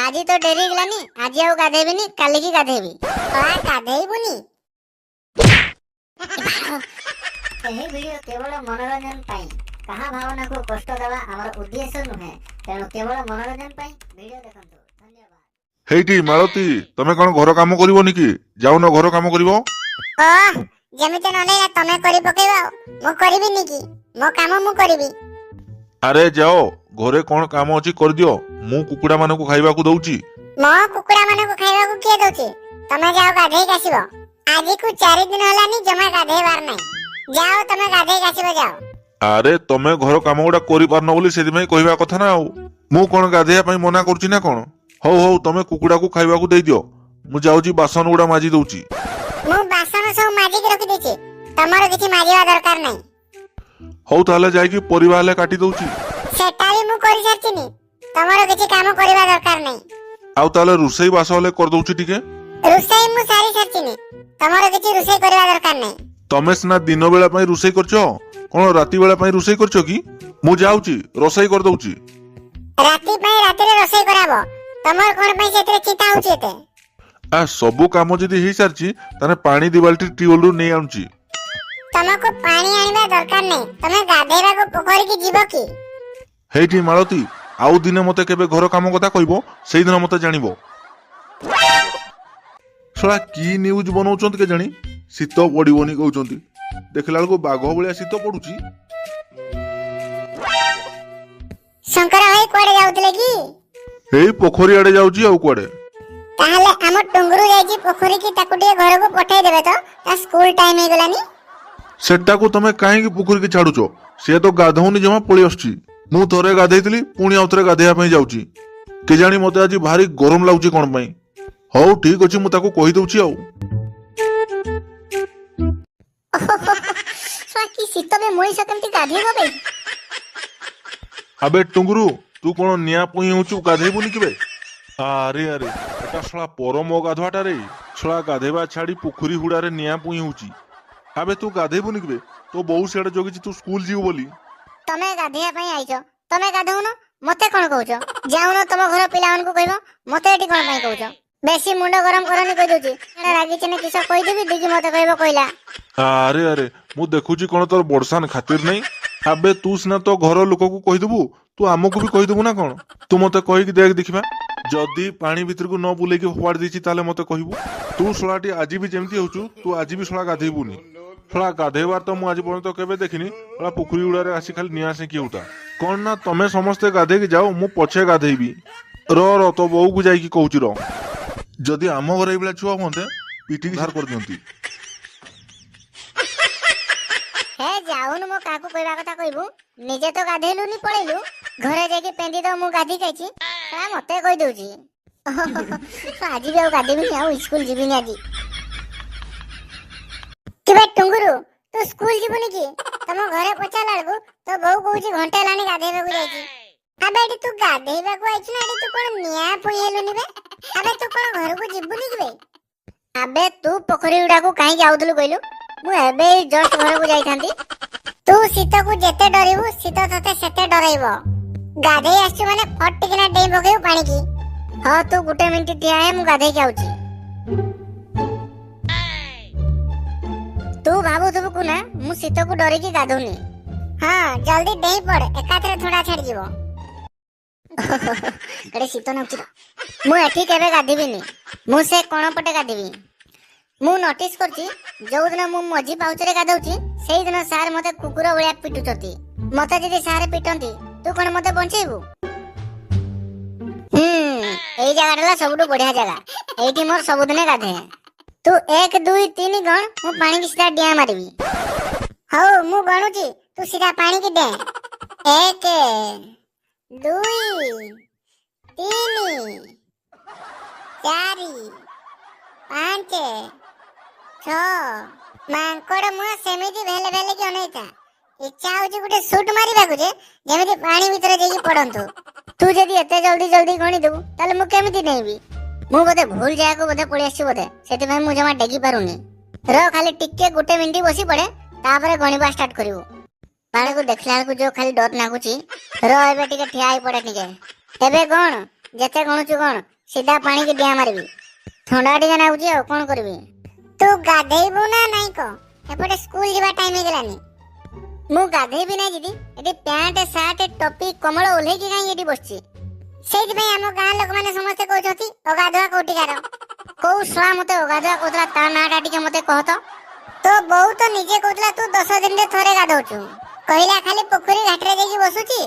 ଆଜି ତ ଡେରି ହେଇଗଲାନି, ଆଜି ଆଉ ଗାଧେଇବିନି, କାଲିକି ଗାଧେଇବି। ଆ ଗାଧେଇବୁନି? ଏହି ଭିଡ଼ିଓ କେବଳ ମନୋରଞ୍ଜନ ପାଇଁ। କାହା ଭାବନାକୁ କଷ୍ଟ ଦେବା ଆମର ଉଦ୍ଦେଶ୍ୟ ନୁହେଁ। ତେଣୁ କେବଳ ମନୋରଞ୍ଜନ ପାଇଁ ଭିଡ଼ିଓ ଦେଖନ୍ତୁ। ଧନ୍ୟବାଦ। ହେଇଟି ମାଳତୀ, ତମେ କଣ ଘର କାମ କରିବନି କି? ଯାଉନ ଘର କାମ କରିବ। ଓ, ଯେମିତି ନନେଇଲା ତମେ କରି ପକେଇବ ଆଉ ମୁଁ କରିବିନି କି? ମୋ କାମ ମୁଁ କରିବି। ଆରେ ଯାଅ, ଘରେ କଣ କାମ ଅଛି କରିଦିଅ। ମୁଁ କୁକୁଡା ମାନଙ୍କୁ ଖାଇବାକୁ ଦଉଛି। ମୋ କୁକୁଡା ମାନଙ୍କୁ ଖାଇବାକୁ କିଏ ଦଉଛି? ତମେ ଯାଅ ଗାଧେଇକି ଆସିବ। ଆଜିକୁ 4 ଦିନ ହେଲାନି, ଜମା ଗାଧେଇବାର ନାହିଁ। ଯାଅ, ତମେ ଗାଧେଇକି ଆସିବ, ଯାଅ। ଆରେ ତମେ ଘର କାମ ଗୁଡା କରିପାରୁନ ବୋଲି ସେଥିପାଇଁ କହିବା କଥା ନା ଆଉ। ମୁଁ କଣ ଗାଧେଇବା ପାଇଁ ମନା କରୁଛି ନା କଣ? ହଉ ହଉ, ତମେ କୁକୁଡାକୁ ଖାଇବାକୁ ଦେଇଦିଅ, ମୁଁ ଯାଉଛି ବାସନ ଗୁଡା ମାଜି ଦଉଛି। ମୁଁ ବାସନ ସବୁ ମାଜିକି ରଖିଦେଇଛି, ତମର କିଛି ମାଜିବା ଦରକାର ନାହିଁ। ହଉ, ତାହେଲେ ଯାଇକି ପରିବା ହେଲେ କାଟି ଦଉଛି। ସେଟା ବି ମୁଁ କରିସାରିଚିନି, ତମର କିଛି କାମ କରିବା ଦରକାର ନାହିଁ। ଆଉ ତାହେଲେ ରୋଷେଇ ବାସ ହେଲେ କରିଦଉଛି ଟିକେ। ରୋଷେଇ ମୁଁ ସାରି ସାରିଚିନି, ତମର କିଛି ରୋଷେଇ କରିବା ଦରକାର ନାହିଁ। ତମେ ସିନା ଦିନ ବେଳା ପାଇଁ ରୋଷେଇ କରୁଛ, କଣ ରାତି ବେଳା ପାଇଁ ରୋଷେଇ କରୁଛ କି? ମୁଁ ଯାଉଛି ରୋଷେଇ କରିଦଉଛି। ରାତି ପାଇଁ ରାତିରେ ରୋଷେଇ କରାହବ, ତମର କଣ ପାଇଁ ସେଥିରେ ଚିନ୍ତା ହଉଛି ଏତେ? ଆ ସବୁ କାମ ଯଦି ହେଇସାରିଛି, ତାହେଲେ ପାଣି 2 ବାଲ୍ଟି ଟ୍ୟୁବୱେଲରୁ ନେଇ ଆଣୁଛି। ତମକୁ ପାଣି ଆଣିବା ଦରକାର ନାହିଁ। ତମେ ଗାଧେଇବାକୁ ପୋଖରୀକି ଯିବ କି? ହେଇଠି ମାଳତୀ, ଆଉ ଦିନେ ମତେ କେବେ ଘର କାମ କଥା କହିବ, ସେଇଦିନ ମତେ ଜାଣିବ। ଶଳା କି ନ୍ୟୁଜ ବନଉଛନ୍ତି କେଜାଣି? ଶୀତ ପଡିବନି କହୁଛନ୍ତି, ଦେଖିଲା ବେଳକୁ ବାଘ ଭଳିଆ ଶୀତ ପଡୁଛି। ଶଙ୍କର ଭାଇ କୁଆଡେ ଯାଉଥିଲେ କି? ଏଇ ପୋଖରୀ ଆଡେ ଯାଉଛି, ଆଉ କୁଆଡେ? ତାହେଲେ ଆମ ଟୁଙ୍ଗୁରୁ ଯାଇଛି ପୋଖରୀକି, ତାକୁ ଟିକେ ଘରକୁ ପଠେଇ ଦେବେ ତ, ତା ସ୍କୁଲ ଟାଇମ ହେଇଗଲାନି। ସେଟାକୁ ତମେ କାହିଁକି ପୋଖରୀକି ଛାଡୁଛ? ସିଏ ତ ଗାଧଉନି ଜମା, ପଳେଇ ଆସୁଛି। ମୁଁ ଥରେ ଗାଧେଇଥିଲି, ପୁଣି ଆଉ ଥରେ ଗାଧେଇବା ପାଇଁ ଯାଉଛି। କେଜାଣି ମତେ ଆଜି ଭାରି ଗରମ ଲାଗୁଛି କଣ ପାଇଁ। ହଉ ଠିକ ଅଛି, ମୁଁ ତାକୁ କହିଦଉଛି ଆଉ। ଶଳା କି ଶୀତ ବେ, ମଣିଷ କେମିତି ଗାଧେଇବ ବେ? ଆବେ ଟୁଙ୍ଗୁରୁ, ତୁ କଣ ନିଆଁ ପୁଇଁ ହଉଛୁ? ଗାଧେଇବୁନି କେବେ? ଆରେ ଆରେ, ଏଟା ଶଳା ପରମ ଗାଧୁଆଟା ରେ। ଶଳା ଗାଧେଇବା ଛାଡି ପୋଖରୀ ହୁଡାରେ ନିଆଁ ପୁଇଁ ହଉଛି। ଆବେ ତୁ ଗାଧେଇବୁନି କେବେ? ତୋ ବୋଉ ସିଆଡେ ଜଗିଛି ତୁ ସ୍କୁଲ ଯିବୁ ବୋଲି। ତମେ ଗାଧେଇବା ପାଇଁ ଆଇଛ, ତମେ ଗାଧଉନ, ମତେ କଣ କହୁଛ? ଯାଉନ ତମ ଘର ପିଲାମାନଙ୍କୁ କହିବ, ମତେ ଏଠି କଣ ପାଇଁ କହୁଛ? ବେଶୀ ମୁଣ୍ଡ ଗରମ କରନି କହିଦଉଛି। ରାଗିଛି ନା କିସ କହିଦେବି, ଦିଦି ମତେ କହିବ କହିଲା। ଆରେ ଆରେ, ମୁଁ ଦେଖୁଛି କଣ ତୋର ବର୍ଷାନ ଖାତିର ନାହିଁ। ଆବେ ତୁ ସିନା ତୋ ଘର ଲୋକକୁ କହିଦବୁ, ତୁ ଆମକୁ ବି କହିଦବୁ ନା କଣ? ତୁ ମତେ କହିକି ଦେଖ ଦେଖିବା, ଯଦି ପାଣି ଭିତରକୁ ନ ବୁଲେଇକି ଫୋପାଡ଼ି ଦେଇଛି ତାହେଲେ ମତେ କହିବୁ। ତୁ ଶଳାଟି ଆଜି ବି ଯେମିତି ହଉଛୁ, ତୁ ଆଜି ବି ଶଳା ଗାଧେଇବୁନି। ଶଳା ଗାଧେଇବାର ତ ମୁଁ ଆଜି ପର୍ଯ୍ୟନ୍ତ କେବେ ଦେଖିନି, ଶଳା ପୋଖରୀ ହୁଡାରେ ଆସି ଖାଲି ନିଆଁ ସେଙ୍କି ହଉତା। କଣ ନା ତମେ ସମସ୍ତେ ଗାଧେଇକି ଯାଅ, ମୁଁ ପଛେ ଗାଧେଇବି। ର ର, ତୋ ବୋଉକୁ ଯାଇକି କହୁଛି ର। ଯଦି ଆମ ଘରେ ଏଇଭଳିଆ ଛୁଆ ହୁଅନ୍ତେ, ପିଟିକି ଧାର କରିଦିଅନ୍ତି। ହେ ଯାଉନୁ, ମୋ କାହାକୁ କହିବା କଥା କହିବୁ। ନିଜେ ତ ଗାଧେଇଲୁନି, ପଳେଇଲୁ। ଘରେ ଯାଇକି ପେନ୍ଦି ଦବ ମୁଁ ଗାଧେଇ ଯାଇଛି। ଶଳା ମତେ କହିଦଉଛି। ଆଜି ବି ଆଉ ଗାଧେଇବିନି, ଆଉ ସ୍କୁଲ ଯିବିନି ଆଜି। କିବେ ଟୁଙ୍ଗୁରୁ, ତୁ ସ୍କୁଲ ଯିବୁନି କି? ତମ ଘରେ ପଚାରିଲା ବେଳକୁ ତୋ ବୋଉ କହୁଛି ଘଣ୍ଟା ହେଲାଣି ଗାଧେଇବାକୁ ଯାଇଛି। ଆବେ ଏଠି ତୁ ଗାଧେଇବାକୁ ଆଇଛୁ ନା ଏଠି ତୁ କଣ ନିଆଁ ପୁଇଁ ହେଲୁନି ବେ? ଆବେ ତୁ କଣ ଘରକୁ ଯିବୁନି କି ବେ? ଆବେ ତୁ ପୋଖରୀ ଗୁଡାକୁ କାହିଁକି ଆଉଥିଲୁ କହିଲୁ? ମୁଁ ଏବେ ଜଷ୍ଟ ଘରକୁ ଯାଇଥାନ୍ତି। ତୁ ଶୀତକୁ ଯେତେ ଡରିବୁ, ଶୀତ ତତେ ସେତେ ଡରେଇବ। ଗାଧେଇ ଆସିଛୁ ମାନେ ଫଟିକିନା ଡେଇଁ ପକେଇବୁ ପାଣିକି। ହଁ, ତୁ ଗୋଟେ ମିନିଟ ଠିଆ ହେ, ମୁଁ ଗାଧେଇକି ଆଉଛି। ତୁ ଭାବୁଥିବୁ କୁନା ମୁଁ ଶୀତକୁ ଡରିକି ଗାଧଉନି। ହଁ, ଜଲ୍ଦି ଡେଇଁ ପଡ, ଏକାଥରେ ଥଣ୍ଡା ଛାଡିଯିବ। ଏଡେ ଶୀତ ନାଗୁଛି। ମୁଁ ଏଠି କେବେ ଗାଧିବିନି, ମୁଁ ସେ କଣ ପଟେ ଗାଧିବି। ମୁଁ ନୋଟିସ କରୁଛି, ଯୋଉଦିନ ମୁଁ ମଝି ପାଉଚରେ ଗାଧଉଛି, ସେଇଦିନ ସାର୍ ମତେ କୁକୁର ଭଳିଆ ପିଟୁଛନ୍ତି। ମତେ ଯଦି ସାର୍ ପିଟନ୍ତି, ତୁ କଣ ମତେ ବଞ୍ଚେଇବୁ? ହୁଁ, ଏଇ ଜାଗାଟା ହେଲା ସବୁଠୁ ବଢିଆ ଜାଗା, ଏଇଠି ମୋର ସବୁଦିନେ ଗାଧେ। ତୁ 1 2 3 ଗଣ, ମୁଁ ପାଣିକି ସିଧା ଡିଆଁ ମାରିବି। ହଉ, ମୁଁ ଗଣୁଛି, ତୁ ସିଧା ପାଣିକି ଡେଁ। 1 2 3 4 5 6। ମାଙ୍କଡ ମୁହଁ ସେମିତି ଭେଲେ ଭେଲେକି ଅନେଇଥା। ଇଚ୍ଛା ହଉଛି ଗୋଟେ ସୁଟ ମାରିବାକୁ ଯେ ଯେମିତି ପାଣି ଭିତରେ ଯାଇକି ପଡନ୍ତୁ। ତୁ ଯଦି ଏତେ ଜଲ୍ଦି ଜଲ୍ଦି ଗଣିଦବୁ, ତାହେଲେ ମୁଁ କେମିତି ଡେଇଁବି? ମୁଁ ବୋଧେ ଭୁଲ ଜାଗାକୁ ବୋଧେ ପଳେଇ ଆସିଛି ବୋଧେ, ସେଥିପାଇଁ ମୁଁ ଜମା ଡେଗି ପାରୁନି। ର, ଖାଲି ଟିକେ ଗୋଟେ ମିନିଟ ବସି ପଡେ, ତାପରେ ଗଣିବା ଷ୍ଟାର୍ଟ କରିବୁ। ପାଣିକୁ ଦେଖିଲା ବେଳକୁ ଯୋଉ ଖାଲି ଡର ଲାଗୁଛି। ର, ଏବେ ଟିକେ ଠିଆ ହେଇ ପଡେ ଟିକେ। ଏବେ କଣ? ଯେତେ ଗଣୁଛୁ କଣ, ସିଧା ପାଣିକି ଡିଆଁ ମାରିବି। ଥଣ୍ଡା ଟିକେ ନାଗୁଛି, ଆଉ କଣ କରିବି? ତୁ ଗାଧେଇବୁ ନା ନାଇଁ କହ? ଏପଟେ ସ୍କୁଲ ଯିବା ଟାଇମ ହେଇଗଲାନି। ମୁଁ ଗାଧେଇବି ନାଇଁ ଦିଦି। ଏଠି ପ୍ୟାଣ୍ଟ, ସାର୍ଟ, ଟୋପି, କମଳ ଓହ୍ଲେଇକି କାହିଁକି ଏଠି ବସିଛି? ସେଇଥିପାଇଁ ଆମ ଗାଁ ଲୋକମାନେ ସମସ୍ତେ କହୁଛନ୍ତି ଅଗାଧୁଆ କୋଉଠିକାର। କୋଉ ଶଳା ମତେ ଅଗାଧୁଆ କହୁଥିଲା, ତା ନାଁଟା ଟିକେ ମତେ କହ ତ। ତୋ ବୋଉ ତ ନିଜେ କହୁଥିଲା ତୁ 10 ଦିନରେ ଥରେ ଗାଧଉଛୁ। କହିଲା ଖାଲି ପୋଖରୀ ଘାଟରେ ଯାଇକି ବସୁଛି,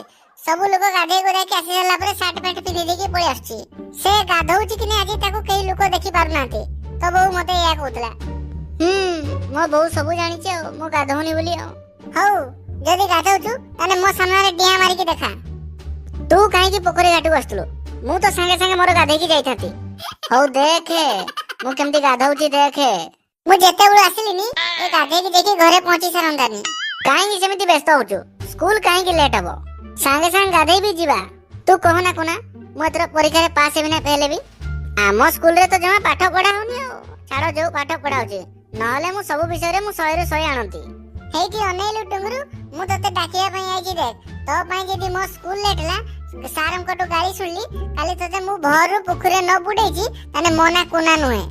ସବୁ ଲୋକ ଗାଧେଇ ଗୁଧାଇକି ଆସି ସାରିଲା ପରେ ସାର୍ଟ ପ୍ୟାଣ୍ଟ ପିନ୍ଧି ଦେଇକି ପଳେଇ ଆସୁଛି। ସେ ଗାଧଉଛି କି ନାଇଁ ଆଜି ତାକୁ କେହି ଲୋକ ଦେଖି ପାରୁନାହାନ୍ତି। ତୋ ବୋଉ ମତେ ଏଇଆ କହୁଥିଲା। ହୁଁ, ମୋ ବୋଉ ସବୁ ଜାଣିଛି ଆଉ ମୁଁ ଗାଧଉନି ବୋଲି ଆଉ। ହଉ, ଯଦି ଗାଧଉଛୁ ତାହେଲେ ମୋ ସାମ୍ନାରେ ଡିଆଁ ମାରିକି ଦେଖା। ତୁ କାହିଁକି ପୋଖରୀ ଘାଟକୁ ଆସୁଥିଲୁ? ମୁଁ ତ ସାଙ୍ଗେ ସାଙ୍ଗେ ମୋର ଗାଧେଇକି ଯାଇଥାନ୍ତି। ହଉ ଦେଖେ, ମୁଁ କେମିତି ଗାଧଉଛି ଦେଖେ। ମୁଁ ଯେତେବେଳୁ ଆସିଲିନି, ଏ ଗାଧେଇକି ଯାଇକି ଘରେ ପହଞ୍ଚି ସାରନ୍ତାନି। କାହିଁକି ସେମିତି ବ୍ୟସ୍ତ ହଉଛୁ? ସ୍କୁଲ କାହିଁକି ଲେଟ୍ ହବ? ସାଙ୍ଗେ ସାଙ୍ଗେ ଗାଧେଇ ବି ଯିବା। ତୁ କହନା କୁନା, ମୁଁ ଏଥର ପରୀକ୍ଷାରେ ପାସ୍ ହେବି ନା ଫେଲ୍ ହେବି? ଆମ ସ୍କୁଲରେ ତ ଜମା ପାଠ ପଢା ହଉନି, ଆଉ ଛାଡ଼ ଯୋଉ ପାଠ ପଢା ହଉଛି, ନହେଲେ ମୁଁ ସବୁ ବିଷୟରେ ମୁଁ 100ରୁ 100 ଆଣନ୍ତି। ହେଇଠି ଅନେଇଲୁ ଟୁଙ୍ଗୁରୁ, ମୁଁ ତତେ ଡାକିବା ପାଇଁ ଆଇଛି। ଦେଖ, ତୋ ପାଇଁ ଯଦି ମୋ ସ୍କୁଲ ଲେଟ୍ ହେଲା, ସାରଙ୍କଠୁ ଗାଳି ଶୁଣିଲି, କାଲି ତତେ ମୁଁ ଭୋରରୁ ପୋଖରୀରେ ନ ବୁଡେଇଛି ତାହେଲେ ମୋ ନା କୁନା ନୁହେଁ।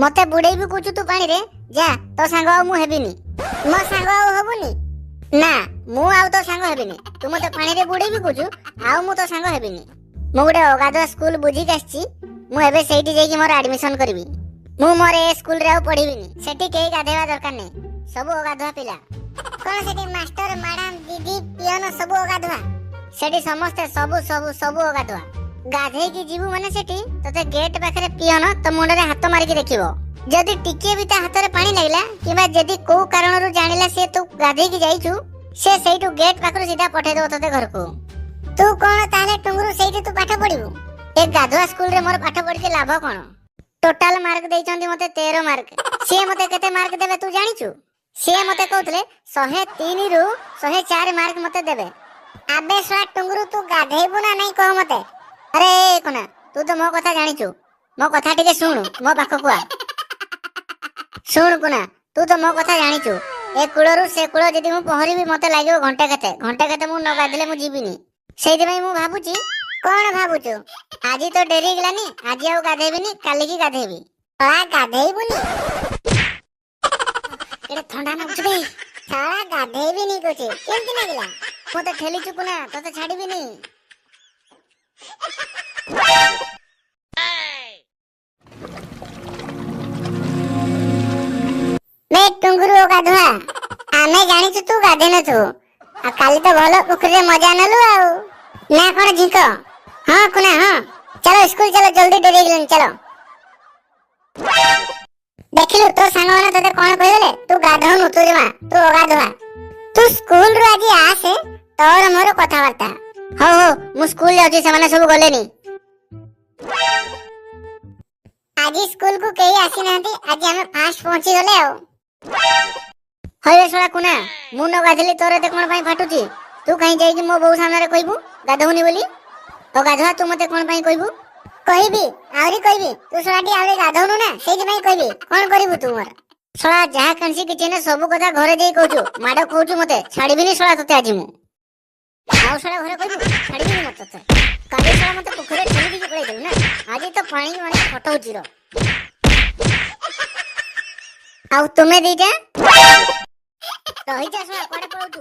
ମତେ ବୁଡେଇବି କହୁଛୁ ତୁ ପାଣିରେ? ଯା, ତୋ ସାଙ୍ଗ ଆଉ ମୁଁ ହେବିନି। ମୋ ସାଙ୍ଗ ଆଉ ହବୁନି? ନା, ମୁଁ ଆଉ ତୋ ସାଙ୍ଗ ହେବିନି। ତୁ ମତେ ପାଣିରେ ବୁଡେଇବି କହୁଛୁ, ଆଉ ମୁଁ ତୋ ସାଙ୍ଗ ହେବିନି। ମୁଁ ଗୋଟେ ଅଗାଧୁଆ ସ୍କୁଲ ବୁଝିକି ଆସିଛି। ମୁଁ ଏବେ ସେଇଠି ଯାଇକି ମୋର ଆଡମିସନ କରିବି। ମୁଁ ମୋର ଏ ସ୍କୁଲରେ ଆଉ ପଢିବିନି। ସେଠି କେହି ଗାଧେଇବା ଦରକାର ନାହିଁ, ସବୁ ଅଗାଧୁଆ ପିଲା। କଣ ସେଠି ମାଷ୍ଟର, ମ୍ୟାଡାମ, ଦିଦି, ପିଅନ ସବୁ ଅଗାଧୁଆ? ସେଠି ସମସ୍ତେ ସବୁ ସବୁ ସବୁ ଅଗାଧୁଆ। ଗାଧେଇକି ଯିବୁ ମାନେ ସେଠି ତତେ ଗେଟ୍ ପାଖରେ ପିଅନ ତୋ ମୁଣ୍ଡରେ ହାତ ମାରିକି ଦେଖିବ। ଯଦି ଟିକିଏ ବି ତା ହାତରେ ପାଣି ଲାଗିଲା କିମ୍ବା ଯଦି କୋଉ କାରଣରୁ ଜାଣିଲା ସିଏ ତୁ ଗାଧେଇକି ଯାଇଛୁ, ସେ ସେଇଠୁ ଗେଟ୍ ପାଖରୁ ସିଧା ପଠେଇଦବ ତତେ ଘରକୁ। ତୁ କଣ ତାହେଲେ ଟୁଙ୍ଗୁରୁ ସେଇଠି ତୁ ପାଠ ପଢିବୁ? ଏ ଗାଧୁଆ ସ୍କୁଲରେ ମୋର ପାଠ ପଢିକି ଲାଭ କଣ? ଟୋଟାଲ ମାର୍କ ଦେଇଛନ୍ତି ମତେ 13 ମାର୍କ। ସିଏ ମତେ କେତେ ମାର୍କ ଦେବେ ତୁ ଜାଣିଛୁ? ସିଏ ମତେ କହୁଥିଲେ 103ରୁ 104 ମାର୍କ ମତେ ଦେବେ। ଆବେ ଶଳା ଟୁଙ୍ଗୁରୁ, ତୁ ଗାଧେଇବୁ ନା ନାଇଁ କହ ମତେ? ଆରେ କୁନା, ତୁ ତ ମୋ କଥା ଜାଣିଛୁ, ମୋ କଥା ଟିକେ ଶୁଣୁ, ମୋ ପାଖକୁ ଆ। ଶୁଣୁ କୁନା, ତୁ ତ ମୋ କଥା ଜାଣିଛୁ, ଏ କୂଳରୁ ସେ କୂଳ ଯଦି ମୁଁ ପହଁରିବି ମତେ ଲାଗିବ ଘଣ୍ଟେ କେତେ। ଘଣ୍ଟେ କେତେ ମୁଁ ନ ଗାଧେଇଲେ ମୁଁ ଯିବିନି। ସେଇଥିପାଇଁ ମୁଁ ଭାବୁଛି। କଣ ଭାବୁଛୁ? ଆଜି ତ ଡେରି ହେଇଗଲାନି, ଆଜି ଆଉ ଗାଧେଇବିନି, କାଲିକି ଗାଧେଇବି। ଶଳା ଗାଧେଇବୁନି? ଏଟା ଥଣ୍ଡା ନାଗୁଛି ବେ। ଶଳା ଗାଧେଇବିନି କହୁଛି, କେମିତି ଲାଗିଲା? ମତେ ଠେଲିଛୁ କୁନା, ତତେ ଛାଡିବିନି। ବେ ଟୁଙ୍ଗୁରୁ ଗାଧୁଆ, ଆମେ ଜାଣିଛୁ ତୁ ଗାଧେଇ ନଥିବୁ। ଆଉ କାଲି ତ ଭଲ ପୋଖରୀରେ ମଜା ନେଲୁ ଆଉ, ନା କଣ ଝିଙ୍କ? ହଁ କୁନା, ହଁ, ଚାଲ ସ୍କୁଲ ଚାଲ, ଜଲ୍ଦି, ଡେରି ହେଇଗଲାଣି, ଚାଲ। ଦେଖିଲୁ ତୋ ସାଙ୍ଗମାନେ ତତେ କଣ କହିଗଲେ? ତୁ ଗାଧଉନୁ, ତୁ ଜମା ତୁ ଅଗାଧୁଆ। ତୁ ସ୍କୁଲରୁ ଆଜି ଆସେ, ତୋର ମୋର କଥାବାର୍ତ୍ତା। ହଉ ହଉ, ମୁଁ ସ୍କୁଲ ଯାଉଛି, ସେମାନେ ସବୁ ଗଲେନି। ଆଜି ସ୍କୁଲକୁ କେହି ଆସିନାହାନ୍ତି, ଆଜି ଆମେ ଫାଷ୍ଟ ପହଞ୍ଚିଗଲେ ଆଉ। ହଇରେ ଶଳା କୁନା, ମୁଁ ନ ଗାଧେଇଲି ତୋର ଏତେ କଣ ପାଇଁ ଫାଟୁଛି? ତୁ କାହିଁ ଯାଇକି ମୋ ବୋଉ ସାମ୍ନାରେ କହିବୁ ଗାଧଉନି ବୋଲି? ଅଗାଧୁଆ ତୁ ମତେ କଣ ପାଇଁ କହିବୁ? କହିବି, ଆହୁରି କହିବି। ତୁ ଶଳାଟି ଆହୁରି ଗାଧଉନୁ ନା, ସେଇଥିପାଇଁ କହିବି। କଣ କରିବୁ ତୁ ମୋର? ଶଳା ଯାହା କାଣିଛି କିଛି ନା ସବୁ କଥା ଘରେ ଯାଇ କହୁଛୁ, ମାଡ କହୁଛୁ ମତେ। ଛାଡିବିନି ଶଳା ତତେ ଆଜି ମୁଁ। ଆଉ ଶଳା ଘରେ କହିବୁ, ଛାଡିବିନି ମତେ ତତେ। କାଲି ଶଳା ମତେ ପୋଖରୀରେ ଠେଲି ଦେଇକି ପଳେଇଥିଲୁ ନା? ଆଜି ତ ପାଣି ମାନେ ଫଟଉଛି ର। ଆଉ ତୁମେ ଦିଟା ରହିଯା। ଶଳା କୁଆଡେ ପଳଉଛୁ?